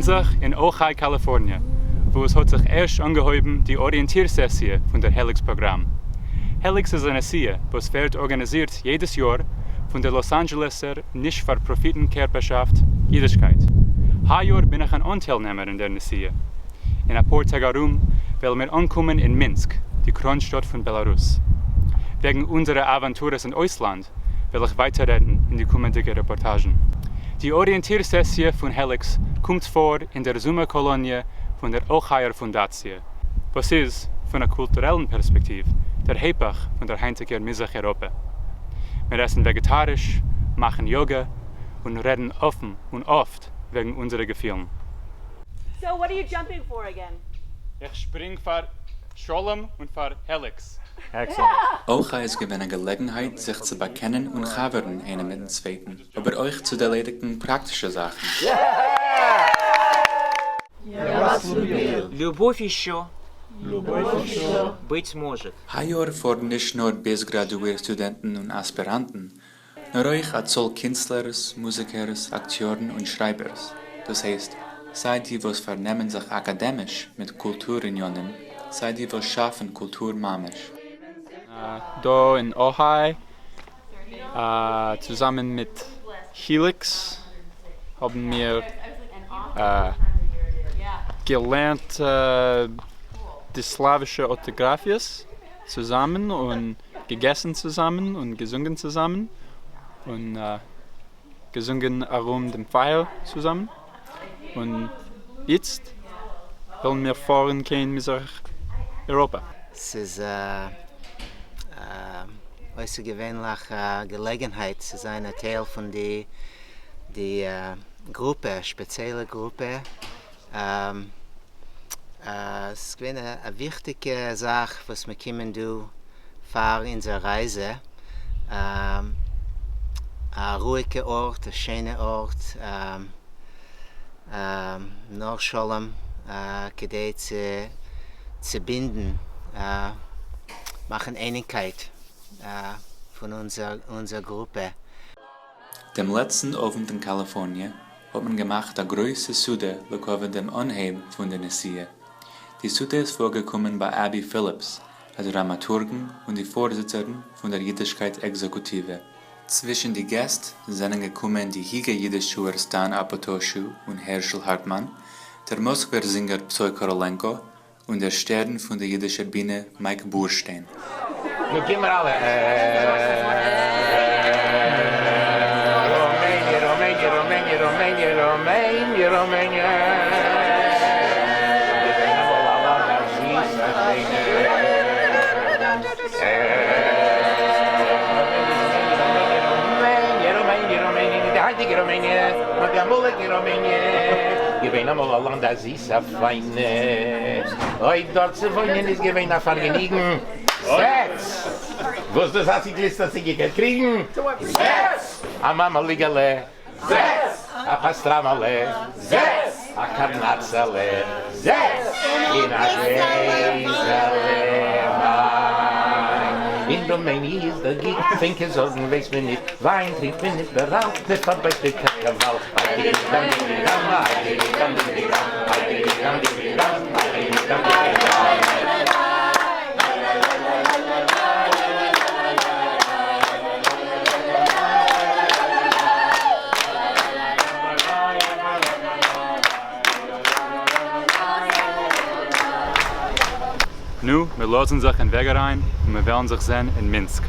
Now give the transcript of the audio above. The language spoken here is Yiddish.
געפינען זיך אין אוחיי קאליפארניע, וואו עס האט זיך ערשט אנגעהויבן די אריענטיר-סעסיע פון דער העליקס פראגראם. העליקס איז א נסיעה וואס ווערט ארגאניזירט יעדעס יאר פון דער לאס אנדזשעלעסער נישט-פאר-פראפיטן קערפערשאפט אידישקייט. היי יאר בין איך אן אנטיילנעמער אין דער נסיעה. אין א פאר טעג ארום וועלן מיר אנקומען אין מינסק, די קרוינשטאט פון בעלארוס. וועגן אונזערע אוואנטורעס אין אויסלאנד וועל איך ווייטער רעדן אין די קומענדיגע רעפארטאזשן. די אריענטיר סעסיע פון העליקס קומט פאר אין דער זומער קאלאניע פון דער אוחייר פונדאציע, וואס איז, פון א קולטורעלן פערספעקטיוו, דער היפך פון דער היינטיגער מזרח איראפע. מיר עסן וועגעטאריש, מאכן יאגע, און רעדן אפן און אפט וועגן אונזערע געפילן. So what are you jumping for again? איך שפרינג פאר שלום און פאר העליקס. אויך איז געווען א געלעגנהייט זיך צו באקענען און חבר'ן איינער מיטן צווייטן, אבער אויך צו ערלעדיגן פראקטישע זאכן. היי יאר פארן נישט נאר ביז גראדואיר סטודענטן און אספיראנטן, נאר אויך א צאל קינסטלערס, מוזיקערס, אקטיארן און שרייבערס, דאס הייסט, סיי די וואס פארנעמען זיך אקאדעמיש מיט קולטור עניינים, סיי די וואס שאפן קולטור ממש. דא אין אוהיי, צוזאמען מיט היליקס, האבן מיר געלערנט די סלאווישע ארטאגראפיעס צוזאמען און געגעסן צוזאמען און געזונגען צוזאמען און געזונגען ארום דעם פייער צוזאמען, און איצט וועלן מיר פארן קיין מזרח איראפע. ס'איז א אויסערגעווענליכע געלעגנהייט צו זיין א טייל פון די די גרופע, שפעציעלע גרופע. ס'איז געווען א וויכטיגע זאך וואס מיר קומען דא פאר אונזער רייזע, א רואיגע ארט, א שענע ארט, נאר שלום כדי צו צובינדן, מאכן אייניגקייט פון אונזער גרופע. דעם לעצטן אוונט אין קאליפארניע האט מען געמאכט א גרויסע סעודה לכבוד דעם אנהייב פון די נסיעה. די סעודה איז פארגעקומען ביי אבי פיליפס, א דראמאטורגן און די פארזיצערין פון דער אידישקייט עקזעקוטיווע. צווישן די געסט זענען געקומען די היגע אידיש-טוערס דן אפאטאשו און הערשל הארטמאן, דער מאסקווער זינגער פסוי קאראלענקא, און דער שטערן פון דער יידישער בינע מייק בורשטיין. נו גיב מיר אלע ראמעניע ראמעניע ראמעניע ראמעניע ראמעניע ראמעניע געווען אמאל א לאנד א זיסע א שיינע ראמעניע ראמעניע ראמעניע ניט די היינטיגע ראמעניע נאר די אמאליגע ראמעניע געווען אמאל א לאנד א זיסע א פיינע, אוי דארט צו וואוינען איז געווען א פארגעניגן, זעץ! וואס דאס הארץ גליסט האט זי געקענט קריגן, זעץ! א מאמעליגעלע, זעץ! א פאסטראמעלע, זעץ! א קארנאצעלע, זעץ! און א גלעזעלע וויין. אין רומעניע איז דער גיט, פון קיין זארגן ווייסט מען ניט, וויין טרינקט מען איבעראל, מען פארבייסט די קאקאוואל. נו, מיר לאזן זיך אין וועג אריין און מיר וועלן זיך זען אין מינסק.